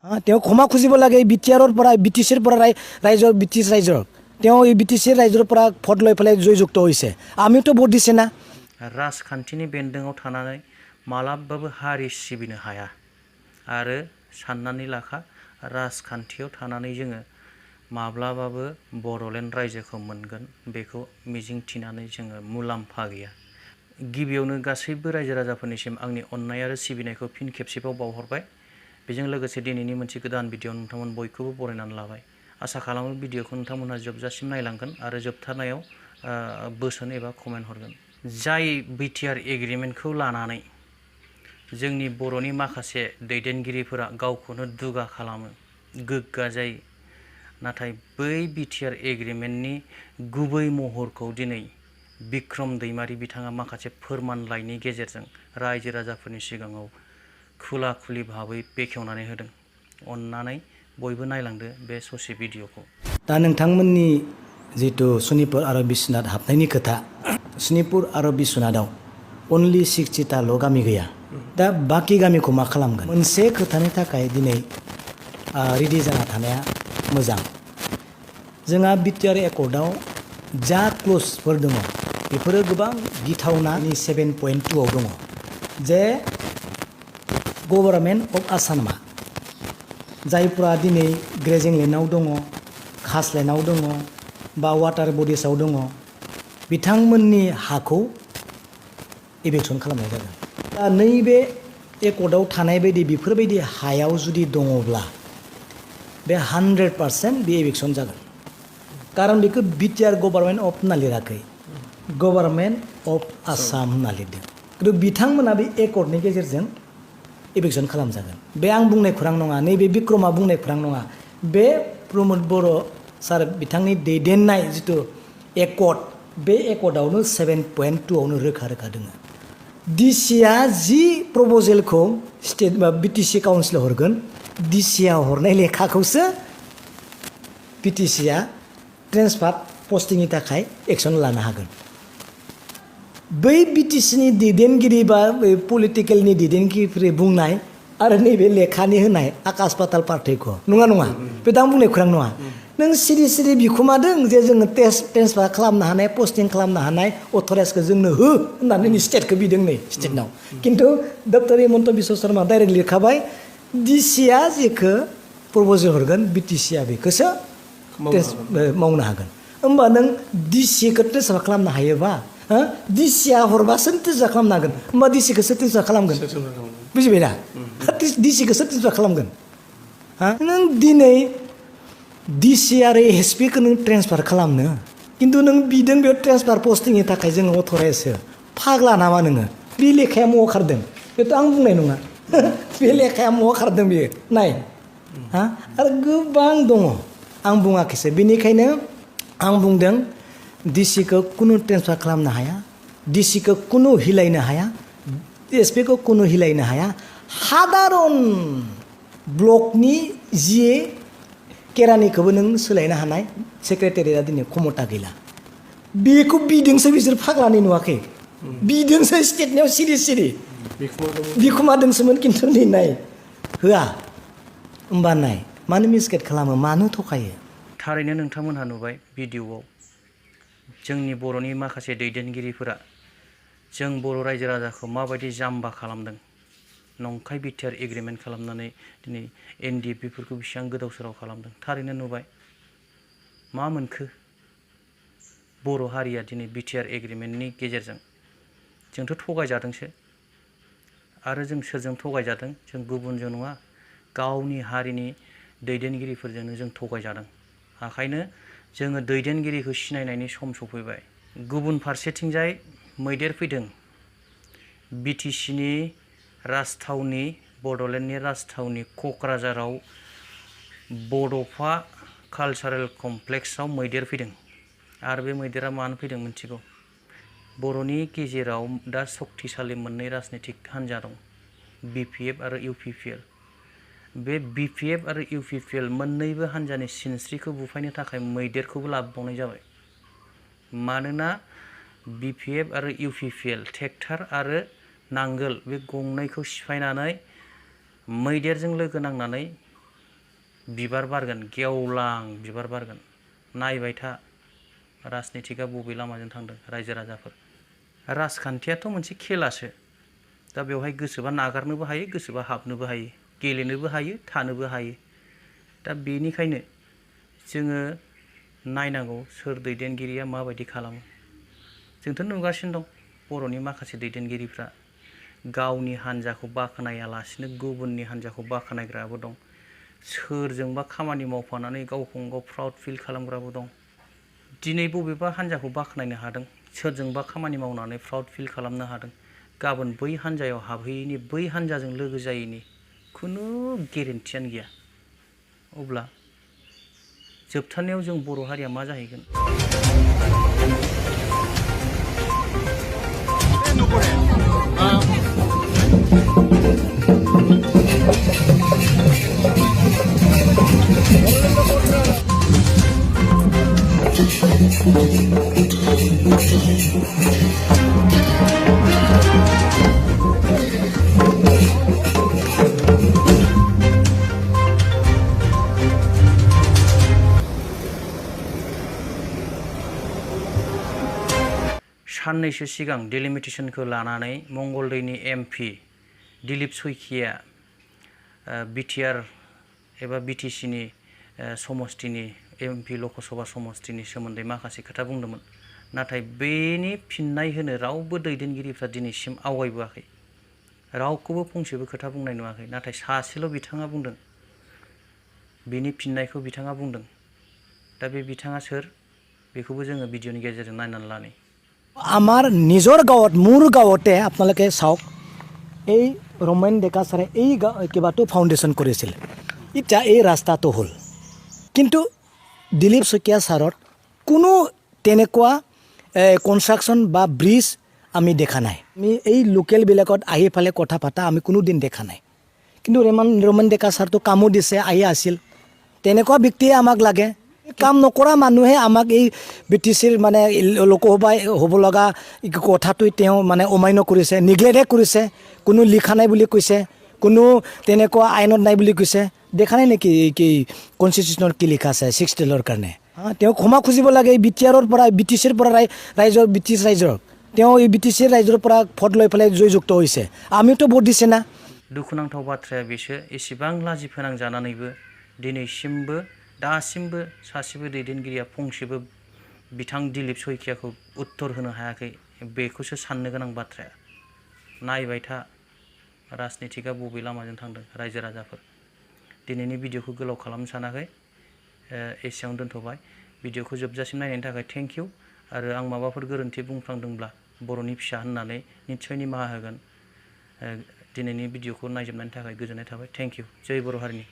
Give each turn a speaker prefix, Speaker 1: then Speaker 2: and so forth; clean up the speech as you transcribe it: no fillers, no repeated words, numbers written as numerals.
Speaker 1: তেওঁ ক্ষমা খুজিব লাগে বিটিআৰৰ পৰা বিটিচিৰ পৰা ৰাইজৰ ব্ৰিটিছ ৰাইজৰ তেওঁ এই বিটিচিৰ ৰাইজৰ পৰা ভোট লৈ পেলাই জয়যুক্ত হৈছে আমিতো ভোট দিছে না
Speaker 2: राजखान्थिनि बेन्दोङाव थानानै मालाबाबो हारि सिबिनो हाया आरो साननानै लाखा राजखान्थियाव थानानै जोङो माब्लाबाबो बड'लेण्ड रायजोखौ मोनगोन बेखौ मिजिंथिनानै जोङो मुलाम्फा गैया गिबियावनो गासैबो रायजो राजाफोरनिसिम आंनि अननाय आरो सिबिनायखौ फिन खेबसेबाव बावहरबाय बेजों लोगोसे दिनैनि मोनसे गोदान भिडिअ नोंथांमोन बयखौबो बरायनानै लाबाय आसा खालामो भिडिअखौ नोंथांमोनहा जोबजासिम नायलांगोन आरो जोबथारनायाव बोसोन एबा कमेन्ट हरगोन जाय बिटिआर एग्रिमेन्टखौ लानानै जोंनि बर'नि माखासे दैदेनगिरिफोरा गावखौनो दुगा खालामो गोग्गा जायो नाथाय बै बिटिआर एग्रिमेन्टनि गुबै महरखौ दिनै बिक्रम दैमारी बिथाङा माखासे फोरमानलाइनि गेजेरजों रायजो राजाफोरनि सिगाङाव खुला खुलि भाबै बेखेवनानै होदों अन्नानै बयबो नायलांदो बे ससे भिडिअखौ
Speaker 1: दा नोंथांमोननि जितु सनितपुर आरो बिश्वनाथ हाबनायनि खोथा सनितपुर आरो बिश्वनाथाव अनलि 60ताल' गामि गैया दा बाखि गामिखौ मा खालामगोन मोनसे खोथानि थाखाय दिनै रेडि जाना थानाया मोजां जोंहा बिटिआर एकर्डआव जा क्लजफोर दङ बेफोरो गोबां गिथावना 7.2 आव दङ जे गभर्नमेन्ट अफ आसामा जायफोरा दिनै ग्रेजिं लेन्डआव दङ खासलेन्डआव दङ बा वाटार बडिसाव दङ बिथांमोननि हाखौ इभेक्सन खालामनाय जादों दा नैबे एकर्डआव थानाय बायदि बेफोरबायदि हायाव जुदि दङब्ला बे 100% बे इभेक्सन जागोन कारन बेखौ बिटिआर गभर्नमेन्ट अफ होनना लिराखै गभर्नमेन्ट अफ आसाम होनना लिरदों खिन्थु बिथांमोना बे एकर्डनि गेजेरजों इभेक्सन खालामजागोन बे आं बुंनाय खुरां नङा नैबे बिक्रमा बुंनाय खुरां नङा बे प्रमद बर' सार बिथांनि दैदेननाय जितु एकर्ड बे एकर्डआवनो 7.2 आवनो रोखा रोखा दङ डिसिआ जि प्रप'जेलखौ स्टेट बा बिटिसि काउन्सिलाव हरगोन डिसिआ हरनाय लेखाखौसो बिटिसिआ ट्रेन्सफार पस्टिंनि थाखाय एक्सन लानो हागोन बै बिटिसिनि दैदेनगिरि बा पलिटिकेलनि दैदेनगिरिफोर बुंनाय आरो नैबे लेखानि होनाय आकाश पाताल पार्थक्य नङा नङा बे दा आं बुंनाय खुरां नङा नों सिरि सिरि बिखुमादों जे जोङो ट्रेन्सफार खालामनो हानाय पस्टिं खालामनो हानाय अथराइजखौ जोंनो हो होननानै स्टेटखौ बिदों नै स्टेटनाव खिन्थु डक्टर हिमन्त बिश्व शर्मा डाइरेक्ट लिरखाबाय डिसिआ जेखौ प्रप'जेल हरगोन बिटिसिआ बेखौसो मावनो हागोन होमबा नों डिसिखौ ट्रेन्सफार खालामनो हायोबा डिसिआ हरबासो ट्रेन्सफार खालामनो हागोन होमबा डिसिखौसो ट्रेन्सफार खालामगोन बुजिबाय दा डिसिखौसो ट्रेन्सफार खालामगोन नों दिनै डिसि आरो एसपिखौ नों ट्रेन्सफार खालामनो खिन्थु नों बिदों बेयाव ट्रेन्सफार पस्टिंनि थाखाय जोङो अथराइजसो फाग्ला नामा नोङो बे लेखाया म'आव खारदों बेथ' आं बुंनाय नङा बे लेखाया म'आव खारदों बेयो नाय आरो गोबां दङ आं बुङाखैसो बेनिखायनो आं बुंदों डिसिखौ कुनु ट्रेन्सफार खालामनो हाया डिसिखौ कुनु हिलायनो हाया एसपिखौ कुनु हिलायनो हाया साधारन ब्लकनि जि केरानिखौबो नों सोलायनो हानाय सेक्रेटारिया दिनै खमता गैला बेखौ बिदोंसो बिसोर फाग्लानि नुवाखै बिदोंसो स्टेटनियाव सिरि सिरि बिखुमादोंसोमोन खिन्थु नै नाय होआ होमबा नाय मानो मिसगाइड खालामो मानो थगायो
Speaker 2: थारैनो नोंथांमोनहा नुबाय भिडिअआव जोंनि बर'नि माखासे दैदेनगिरिफोरा जों बर' रायजो राजाखौ माबायदि जाम्बा खालामदों नंखाय बिटिआर एग्रिमेन्ट खालामनानै दिनै एनडिएफबिफोरखौ बेसेबां गोदाव सोराव खालामदों थारैनो नुबाय मा मोनखो बर' हारिया दिनै बिटिआर एग्रिमेन्टनि गेजेरजों जोंथ' थगायजादोंसो आरो जों सोरजों थगायजादों जों गुबुनजों नङा गावनि हारिनि दैदेनगिरिफोरजोंनो जों थगायजादों ओंखायनो जोङो दैदेनगिरिखौ सिनायनायनि सम सफैबाय गुबुन फारसेथिंजाय मैदेर फैदों बिटिसिनि राजथावनि बड'लेण्डनि राजथावनि क'क्राझाराव बड'फा कालचारेल कमप्लेक्सआव मैदेर फैदों आरो बे मैदेरा मानो फैदों मिथिगौ बर'नि गेजेराव दा सक्तिशालि मोननै राजनितिक हान्जा दं बिपिएफ आरो इउपिपिएल बे बिपिएफ आरो इउपिपिएल मोननैबो हान्जानि सिनस्रिखौ बुफायनो थाखाय मैदेरखौबो लाबोबावनाय जाबाय मानोना बिपिएफ आरो इउपिपिएल ट्रेक्टर आरो नांगोल बे गंनैखौ सिफायनानै मैदेरजों लोगो नांनानै बिबार बारगोन, गेवलां बिबार बारगोन। नायबाय था राजनितिकआ बबे लामाजों थांदों रायजो राजाफोर। राजखान्थियाथ' मोनसे खेलासो, दा बेवहाय गोसोबा नागारनोबो हायो, गोसोबा हाबनोबो हायो, गेलेनोबो हायो, थानोबो हायो। दा बेनिखायनो जोङो नायनांगौ सोर दैदेनगिरिया माबायदि खालामो। जोंथ' नुगासिनो दं बर'नि माखासे दैदेनगिरिफ्रा गावनि हान्जाखौ बाख्नायालासिनो गुबुननि हान्जाखौ बाख्नायग्राबो दं, सोरजोंबा खामानि मावफानानै गावखौनो गाव प्राउड फिल खालामग्राबो दं। दिनै बबेबा हान्जाखौ बाख्नायनो हादों, सोरजोंबा खामानि मावनानै प्राउड फिल खालामनो हादों, गाबोन बै हान्जायाव हाबहैयैनि, बै हान्जाजों लोगो जायैनि खुनु गेरेन्टियानो गैया। अब्ला जोबथारनायाव जों बर' हारिया मा जाहैगोन? साननैसो सिगां डिलिमिटेसनखौ लानानै मंगलदैनि MP दिलीप सयखिया बिटिआर एबा बिटिसिनि समस्तिनि MP लकसभा समस्तिनि सोमोन्दै माखासे खोथा बुंदोंमोन। नाथाय बेनि फिननाय होनो रावबो दैदेनगिरिफ्रा दिनैसिम आवगायबोआखै, रावखौबो फंसेबो खोथा बुंनाय नुवाखै। नाथाय सासेल' बिथाङा बुंदों, बेनि फिननायखौ बिथाङा बुंदों। दा बे बिथाङा सोर बेखौबो जोङो भिडिअनि गेजेरजों नायनानै लानि।
Speaker 1: আমাৰ নিজৰ গাঁৱত, মোৰ গাঁৱতে আপোনালোকে চাওক, এই ৰমেন ডেকা ছাৰে এই কিবাটো ফাউণ্ডেশ্যন কৰিছিল, এতিয়া এই ৰাস্তাটো হ'ল। কিন্তু দিলীপ শইকীয়া ছাৰৰ কোনো তেনেকুৱা কনষ্ট্ৰাকশ্যন বা ব্ৰিজ আমি দেখা নাই। আমি এই লোকেলবিলাকত আহি পেলাই কথা পতা আমি কোনো দিন দেখা নাই। কিন্তু ৰমেন ডেকা ছাৰটো কামো দিছে, আহি আছিল। তেনেকুৱা ব্যক্তিয়ে আমাক লাগে। কাম নকৰা মানুহে আমাক এই BTCৰ মানে লোকসভাই হ'ব লগা কথাটো তেওঁ মানে অমান্য কৰিছে, নিগলেক্ট কৰিছে। কোনো লিখা নাই বুলি কৈছে, কোনো তেনেকুৱা আইনত নাই বুলি কৈছে। দেখা নাই নেকি কি কনষ্টিটিউশ্যনত কি লিখা আছে ছিক্সটেলৰ কাৰণে? তেওঁ ক্ষমা খুজিব লাগে এই BTRৰ পৰা, BTCৰ পৰা, ৰাইজৰ ব্ৰিটিছ ৰাইজৰ। তেওঁ এই BTCৰ ৰাইজৰ পৰা ভোট লৈ পেলাই জয়যুক্ত হৈছে, আমিতো ভোট দিছে না।
Speaker 2: दुखुनांथाव बाथ्राया बेसो, एसेबां लाजि फोनांजानानैबो दिनैसिमबो दासिमबो सासेबो दैदेनगिरिया फंसेबो बिथां दिलीप सयखियाखौ उत्तर होनो हायाखै। बेखौसो साननो गोनां बाथ्राया। नायबाय था राजनितिकआ बबे लामाजों थांदों रायजो राजाफोर। दिनैनि भिडिअखौ गोलाव खालामनो सानाखै, एसेयावनो दोनथ'बाय। भिडिअखौ जोबजासिम नायनायनि थाखाय थेंक इउ। आरो आं माबाफोर गोरोन्थि बुंफ्लांदोंब्ला बर'नि फिसा होननानै निस्सय निमाहा होगोन। दिनैनि भिडिअखौ नायजोबनायनि थाखाय गोजोननाय थाबाय। Thank you. जय बर' हारिनि।